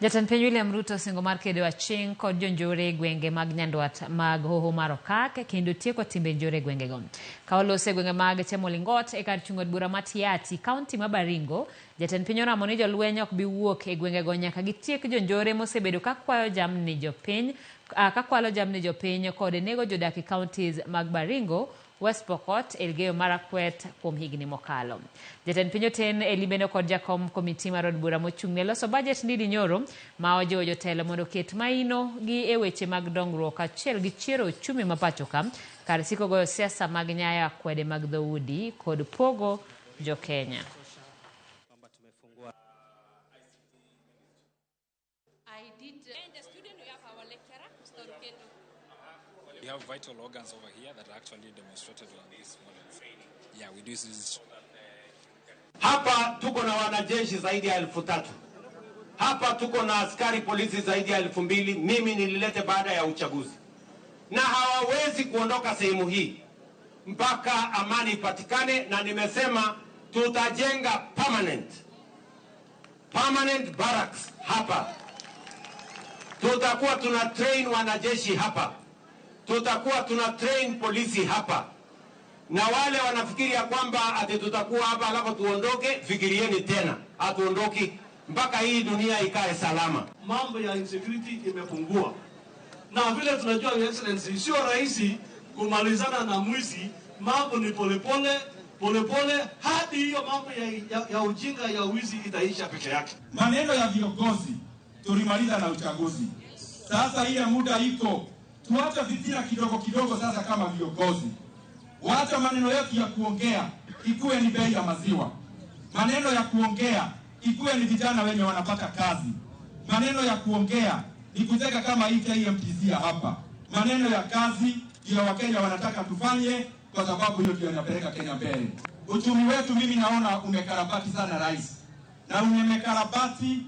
Jatend piny William Ruto osingo mar kedo aching' kod jonjore e gwenge mag Nyandwat mag Hoho mar Okak kendo tieko timbe njore e gwengego. Ka oloso e gwenge mag Chemolingot e kar chung' od bura ma Tiaty, kaunti ma Baringo, jatend piny oramo ni jolweny ok bi wuok e gwengego nyaka gitiek jonjore mosebedo ka kwayo jamni jopiny, ka kwalo jamni jopiny kod nego jodak e counties mag Baringo, West Pokot, Elgeyo Marakwet kuom higni mokalo. Jatend piny oten e limbeno kod jakom komiti mar od bura mochung' ne loso bajet Ndindi Nyoro ma ojiwo jotelo mondo oket maino gi e weche mag dongruok achiel gi chiero uchumi ma pacho ka kar siko goyo siasa mag nyayo akwede mag dhoudi kod pogo jo Kenya. I did. And the student, we have our lecturer, Mr. Rukendo. We have vital organs over here that are actually demonstrated on these models. Yeah, we do this. Hapa tuko na wanajeshi zaidi ya 3,000. Hapa tuko na askari polisi zaidi ya 2,000. Mimi nililete baada ya uchaguzi. Na hawawezi kuondoka sehemu hii mpaka amani ipatikane, na nimesema tutajenga permanent barracks hapa. Tutakuwa tuna train wanajeshi hapa. Tutakuwa tuna train polisi hapa. Na wale wanafikiria kwamba ati tutakuwa hapa alafu tuondoke, fikirieni tena. Hatuondoki mpaka hii dunia ikae salama. Mambo ya insecurity imepungua. Na vile tunajua, Your Excellency, sio rahisi kumalizana na mwizi. Mambo ni polepole polepole hadi hiyo mambo ya ujinga ya wizi itaisha peke yake. Maneno ya viongozi tulimaliza na uchaguzi. Sasa ile muda iko, tuache fitina kidogo kidogo sasa kama viongozi. Wacha maneno yetu ya kuongea ikuwe ni bei ya maziwa. Maneno ya kuongea ikuwe ni vijana wenye wanapata kazi. Maneno ya kuongea ni kuteka kama hii KMTC ya hapa. Maneno ya kazi ndio Wakenya wanataka tufanye, kwa sababu hiyo ndio inapeleka Kenya mbele. Uchumi wetu mimi naona umekarabati sana, Rais. Na umekarabati.